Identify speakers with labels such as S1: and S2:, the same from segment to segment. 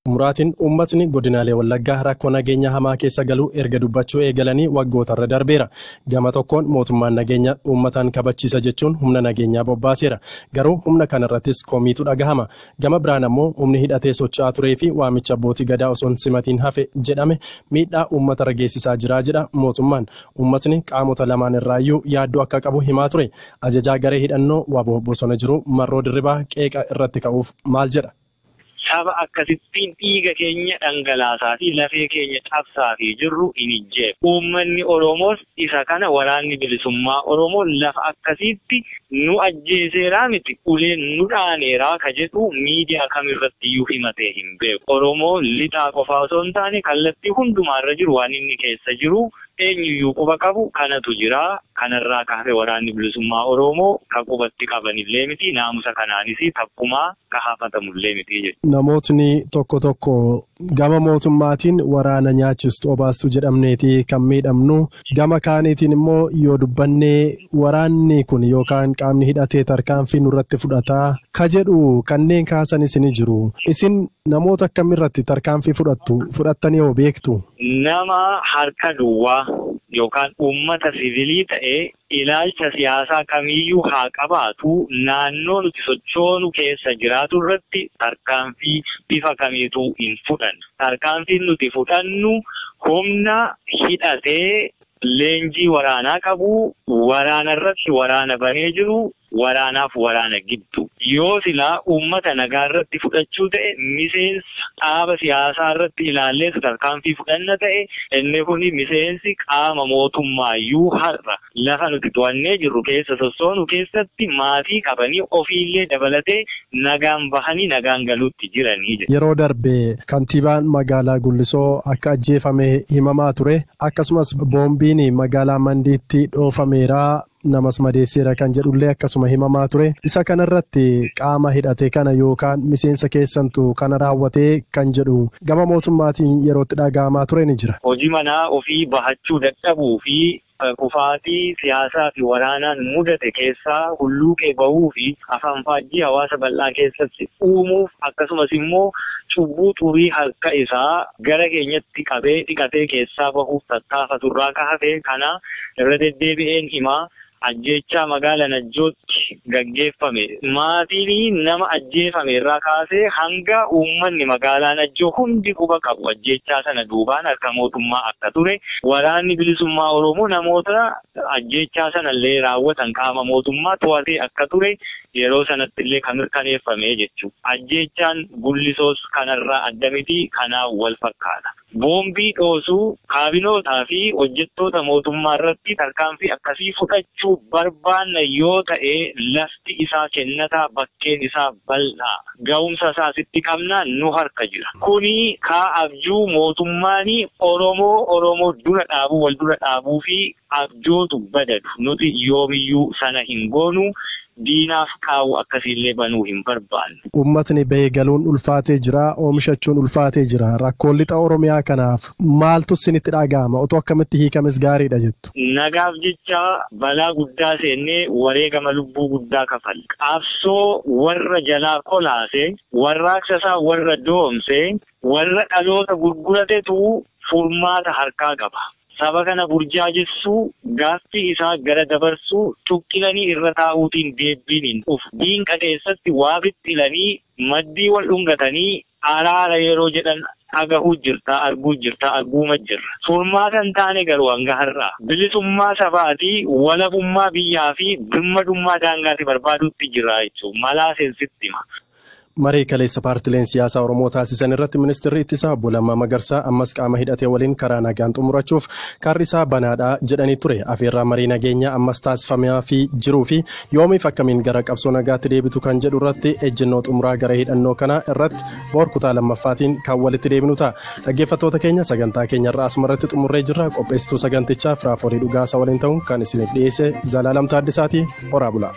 S1: Muraatiin uummatni godinaalee Wallaggaa rakkoo nageenya hamaa keessa galuu erga dubbachuu eegalanii waggootarra darbeera. Gama tokkoon mootummaan nageenya uummataan kabachiisa jechuun humna nageenyaa bobbaaseera. Garuu humna kanarrattis komiitu dhagahama. Gama biraan ammoo humni hidhatee socho'aa turee fi waamicha abbootii gadaa osoo hin simatiin hafe jedhame miidhaa uummatarra geessisaa jira jedha mootummaan. Uummatni qaamota lamaan irraayyuu yaaddoo akka qabu himaa ture. Ajajaa garee hidhannoo WBO bosona jiru Marroo Dirribaa qeeqa irratti ka'uuf maal jedha?
S2: Saba akkasittiin dhiiga keenya dhangalaasaa fi lafee keenya cabsaa fi jirru hin ijjeefu. Uummanni Oromoos isa kana waraanni bilisummaa Oromoo lafa akkasiitti nu ajjeeseeraa miti uleen nu dhaaneeraa ka jedhu miidiyaa kamirratti iyyuu himatee hin beeku. Oromoo lixaa qofaa osoo hin taane kallattii hundumaarra jiru waan inni keessa jiru eenyuyyuu quba qabu kanatu jira. Kanarraa kaafee waraanni bilisummaa Oromoo ka qubatti qabanillee miti naamusa kanaanis takkumaa ka hafatamullee miti jechuudha.
S1: Namootni tokko tokko gama mootummaatiin waraana nyaachistu obaastu jedhamneeti kan miidhamnu, gama kaaniitiin immoo yoo dubbannee waraanni kun yookaan qaamni hidhatee tarkaanfii nurratti fudhataa ka jedhu kanneen kaasanis ni jiru. Isin namoota akkamirratti tarkaanfii fudhattu fudhattanii hoo beektu?
S2: Nama harka duwwaa yookaan uummata siviilii ta'ee ilaalcha siyaasaa kamiyyuu haa qabaatu naannoo nuti sochoonu keessa jiraatu irratti tarkaanfii bifa kamiitu hin fudhannu. Tarkaanfiin nuti fudhannu humna hidhatee leenjii waraanaa qabu, waraana irratti waraana banee jiru, waraanaaf waraana giddu. Yoo silaa uummata nagaa irratti fudhachuu ta'e miseensa dhaaba siyaasaa irratti ilaallee tarkaanfii fudhanna ta'e inni kun miseensi qaama mootummaayyuu har'a lafa nuti to'annee jirru keessa sossoonu keessatti maatii qabanii ofiillee dabalatee nagaan bahanii nagaan galuutti jiranii.
S1: Yeroo darbe kantiibaan magaalaa Gullisoo akka ajjeefame himamaa ture, akkasumas boombiin magaalaa Mandiitti dhoofameera, namas madeesseera kan jedhullee akkasuma himamaa ture. Isa kanarratti qaama hidhate kana yookaan miseensa keessantu kana raawwatee kan jedhu gama mootummaatiin yerootti dhaga'amaa ture ni jira.
S2: Hojii manaa ofii bahachuu dadhabuu fi kufaatii siyaasaa fi waraanaan mudate keessaa hulluuqee bahuu fi afaan faajjii hawaasa bal'aa keessatti uumuuf akkasumas immoo cubbuu xurii harka isaa gara keenyatti qabee dhiqatee keessaa bahuuf tattaafaturraa kaafee kana irra deddeebi'een himaa. Ajjeechaa magaalaa Najjootti gaggeeffame maatiin nama ajjeefame irraa kaasee hanga uummanni magaalaa Najjoo hundi quba qabu ajjeechaa sana duubaan harka mootummaa akka ture waraanni bilisummaa Oromoo namoota ajjeechaa sana illee raawwatan qaama mootummaa to'atee akka ture yeroo sanatti illee kan mirkaneeffame jechuudha. Ajjeechaan Gullisoos kanarraa adda miti, kanaan wal fakkaata. Boombii dhoosuu kaabinootaa fi hojjettoota mootummaa irratti tarkaanfii akkasii fudhachuu barbaanna yoo ta'e lafti isaa kennataa, bakkeen isaa bal'aa, ga'umsa isaa sitti qabnaa nu harka jira. Kuni kaa abjuu mootummaani Oromoo Oromoo dura dhaabuu wal dura dhaabuu fi abjootu badadu. Nuti yoomiyyuu sana hin goonu. Diinaaf qaawwa akkasiillee banuu hin barbaanne.
S1: Uummatni bahee galuun ulfaatee jira, oomishachuun ulfaatee jira. Rakkoon lixa Oromiyaa kanaaf maaltu isinitti dhaga'ama? Otoo akkamitti hiikames gaariidha jettu?
S2: Nagaaf jecha balaa guddaa seennee wareegama lubbuu guddaa kafalle. Qabsoo warra jalaa kolaase, warraaqsa isaa warra doomse, warra dhaloota gurguratetu furmaata harkaa qaba. Saba kana burjaajessuu, gaaffii isaa gara dabarsuu, tuqqilanii irra taa'uutiin deebiin hin dhufu. Diinqa keessatti waa bixxilanii, maddii wal dhungatanii araara yeroo jedhan dhagahuu jirta, arguu jirta, arguuma jirra. Furmaata hin taane garuu hanga har'aa bilisummaa sabaatii, walabummaa biyyaa fi birmadummaa daangaatti barbaadutti jira jechuudha. Malaa seensitti hima.
S1: Marii kaleessa paartileen siyaasaa Oromoo taasisan irratti ministeerri ittisaa obbo Lammaa Magarsaa ammas qaama hidhatee waliin karaa nagaan xumurachuuf karri isaa banaadha jedhanii ture. Afeerraa marii nageenyaa ammas taasifamaa fi jiruu fi yoomiif akkamiin gara qabsoo nagaatti deebitu kan jedhu irratti ejjennoo xumuraa gara hidhannoo kanaa irratti boor kutaa lammaffaatiin kan walitti deebinu ta'a. Dhaggeeffattoota keenya sagantaa keenya irraa asuma irratti xumurree jirra. Qopheessituu sagantichaa Firaaforii Dhugaasaa waliin ta'uun kan isiniif dhiyeesse Zalaalam Taaddisaatii. Horaa bulaa.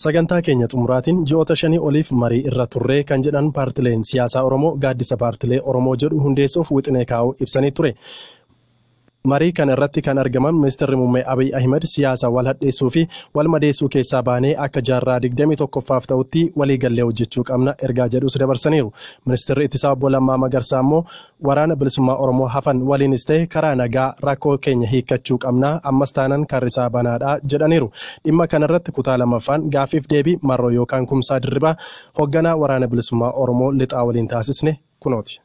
S1: Sagantaa keenya xumuraatiin ji'oota 5 oliif marii irra turree kan jedhan paartileen siyaasaa Oromoo gaaddisa paartilee Oromoo jedhu hundeessuuf wixinee kaa'uu ibsanii ture. Marii kana irratti kan argaman Ministeerri Muummee Abiy Ahimad siyaasa wal hadheessuu fi wal madeessuu keessaa baanee akka jaarraa 21ffaaf ta'utti waliigallee hojjechuu qabna ergaa jedhus dabarsaniiru. Ministeerri Ittisaa Obbo Lammaa Magarsaa immoo waraana bilisummaa Oromoo hafan waliinis ta'e karaa nagaa rakkoo keenya hiikkachuu qabna, ammas taanan karrisaa banaadha jedhaniiru. Dhimma kanarratti kutaa lammaffaan gaaffiif deebii Marroo yookaan Kumsaa Dirribaa hoogganaa waraana bilisummaa Oromoo lixaa waliin taasisne kunooti.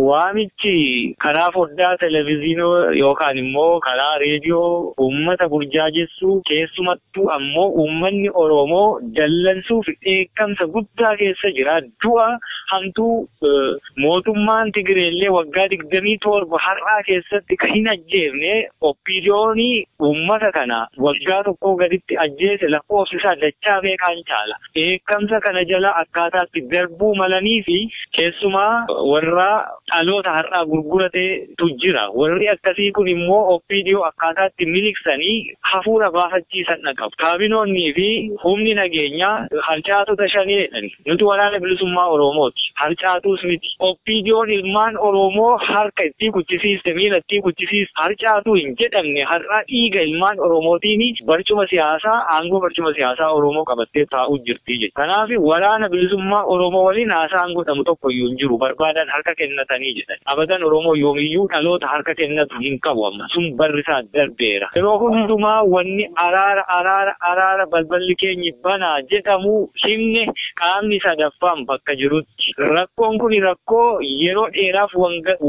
S2: Waamichi karaa foddaa televezyiinii yookaan immoo karaa reediyoo uummata burjaajessuu, keessumattuu ammoo uummanni Oromoo dallansuu fi dheekkamsa guddaa keessa jira. Du'a hamtuu mootummaan Tigireellee waggaa 27 har'aa keessatti kan hin ajjeefne OPDO'n uummata kana waggaa tokkoo gaditti ajjeese lakkoofsi isaa dachaa meeqaan caala. Dheekkamsa kana jala akkaataatti darbuu malanii fi keessumaa warra dhaloota har'aa gurgurateetu jira. Warri akkasii kun immoo OPDO akkaataatti miliqsanii hafuura baafachiisan dhaqabu. Kaabinoonnii fi humni nageenyaa harcaatota shaneedhani. Nuti waraana bilisummaa Oromooti. Harcaatuus miti. OPDO'n ilmaan Oromoo harka itti kuchisiiste, miila itti kuchisiiste, harcaatuu hin jedhamne har'aa dhiiga ilmaan Oromootiin barcuma siyaasaa, aangoo barcuma siyaasaa Oromoo qabattee taa'uu jirti jechuudha. Kanaaf waraana bilisummaa Oromoo waliin haasaan godhamu tokko iyyuu hin jiru. Barbaadan harka kennatanii jedhan. Abadan Oromoo yoomiyyuu dhaloota harka kennatu hin qabu amma. Sun barri isaa darbeera. Yeroo hundumaa wanni araara araara araara balballi keenyi banaa jedhamu himne qaamni sadaffaan bakka jirutti. Rakkoon kun rakkoo yeroo dheeraaf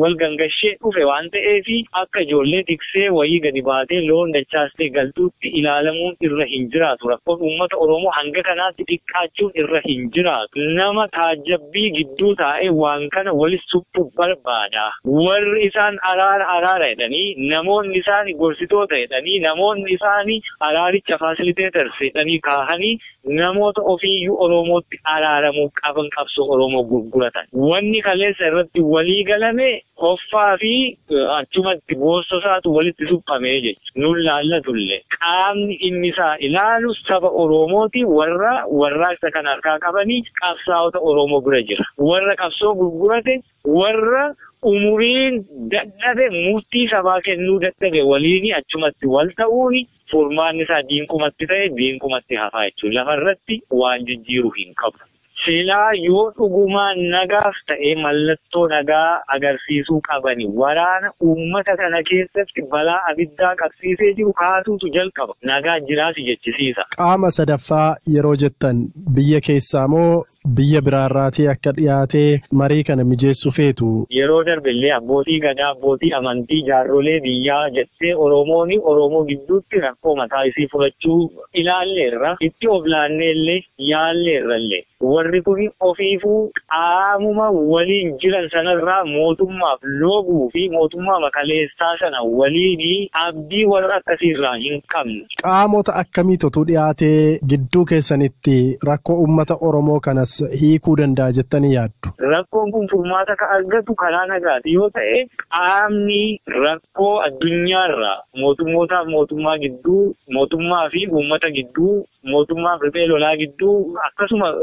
S2: wal gangashee dhufe waan ta'eef akka ijoollee tiksee wayii gadi baatee loon dachaastee galtuutti ilaalamuun irra hin jiraatu. Rakkoon uummata Oromoo hanga kanaatti xiqqaachuun irra hin jiraatu. Nama taajjabbii gidduu taa'ee waan kana walis suphuu barbaada. Warri isaan araara araara jedhanii, namoonni isaan gorsitoota jedhanii, namoonni isaan araaricha facilitators jedhanii kaahanii namoota ofiiyyuu Oromootti araaramuu qaban qabsoo Oromoo gurguratan. Wanni kaleessa irratti walii galame hoffaa fi achumatti boossosaatu walitti suphamee jechuudha. Nun laallatullee qaamni inni isaa ilaalu saba Oromooti, warra warraaqsa kan harkaa qabanii qabsaa'ota Oromoo bira jira. Warra qabsoo gurgurate, warra umuriin dadhabe, murtii sabaa kennuu dadhabe waliin achumatti wal ta'uun furmaanni isaa diinqumatti ta'e diinqumatti hafaa jechuudha. Lafarratti waan jijjiiru hin qabu. Silaa yoo dhugumaan nagaaf ta'e mallattoo nagaa agarsiisuu qabani. Waraana uummata kana keessatti balaa abiddaa qabsiisee jiru kaasuutu jalqaba. Nagaa jiraasi jechisiisa.
S1: Qaama sadaffaa yeroo jettan biyya keessaa moo biyya biraarraatii akka dhiyaatee marii kana mijeessuu feetu?
S2: Yeroo darbellee abbootii gadaa, abbootii amantii, jaarrolee biyyaa jettee Oromoon Oromoo gidduutti rakkoo mataa isii furachuu ilaalleerra. Itti of laanneellee yaalleerrallee. Warri kun ofiifuu qaamuma waliin jiran sanarraa mootummaaf looguu fi mootummaa makaleessaa sana waliin abdii warra akkasiirraa hin qabnu.
S1: Qaamota akkamiitu dhiyaatee gidduu keessanitti rakkoo uummata Oromoo kanas hiikuu danda'a jettanii yaaddu?
S2: Rakkoon kun furmaata kan argatu karaa nagaati yoo ta'e, qaamni rakkoo addunyaarraa mootummootaaf mootummaa gidduu, mootummaa fi uummata gidduu, mootummaa fi riphee lolaa gidduu, akkasuma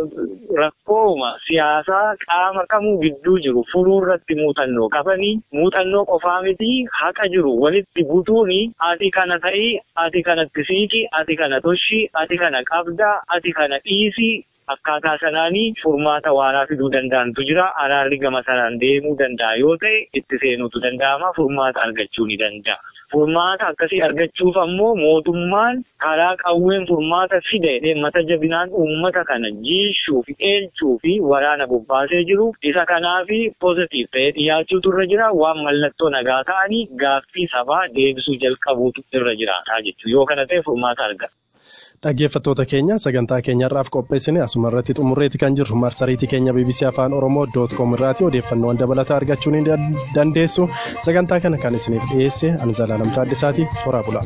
S2: rakkooma siyaasaa qaama kamuu gidduu jiru furuu irratti muuxannoo qabanii, muuxannoo qofaa miti, haqa jiru walitti butuuni ati kana ta'ii, ati kanatti siiqi, ati kana toshi, ati kana qabdaa, ati kana dhiisi, akkaataa sanaanii furmaata waaraa fiduu danda'antu jira. Araarri gama sanaan deemuu danda'a yoo ta'e itti seenuutu danda'ama, furmaata argachuu ni danda'a. Furmaata akkasii argachuuf ammoo mootummaan karaa qawween furmaata fida jedhee mata jabinaan uummata kana jiishuu fi eelchuu fi waraana bobbaasee jiru isa kanaafi positive ta'ee dhiyaachuutu irra jira. Waan mallattoo nagaa ta'anii gaaffii sabaa deebisuu jalqabuutu irra jiraata jechuudha. Yoo kana ta'e furmaata argata.
S1: Dhaggeeffattoota keenya, sagantaa keenya irraaf qopheessine asuma irratti xumurreeti kan jirru. Marsariitii keenya BBC Afaan Oromoo .com irraati odeeffannoowwan dabalataa argachuu ni dandeessu. Sagantaa kana kan isiniif dhiyeesse ani Zalaalam Taaddasaati. Horaa bulaa.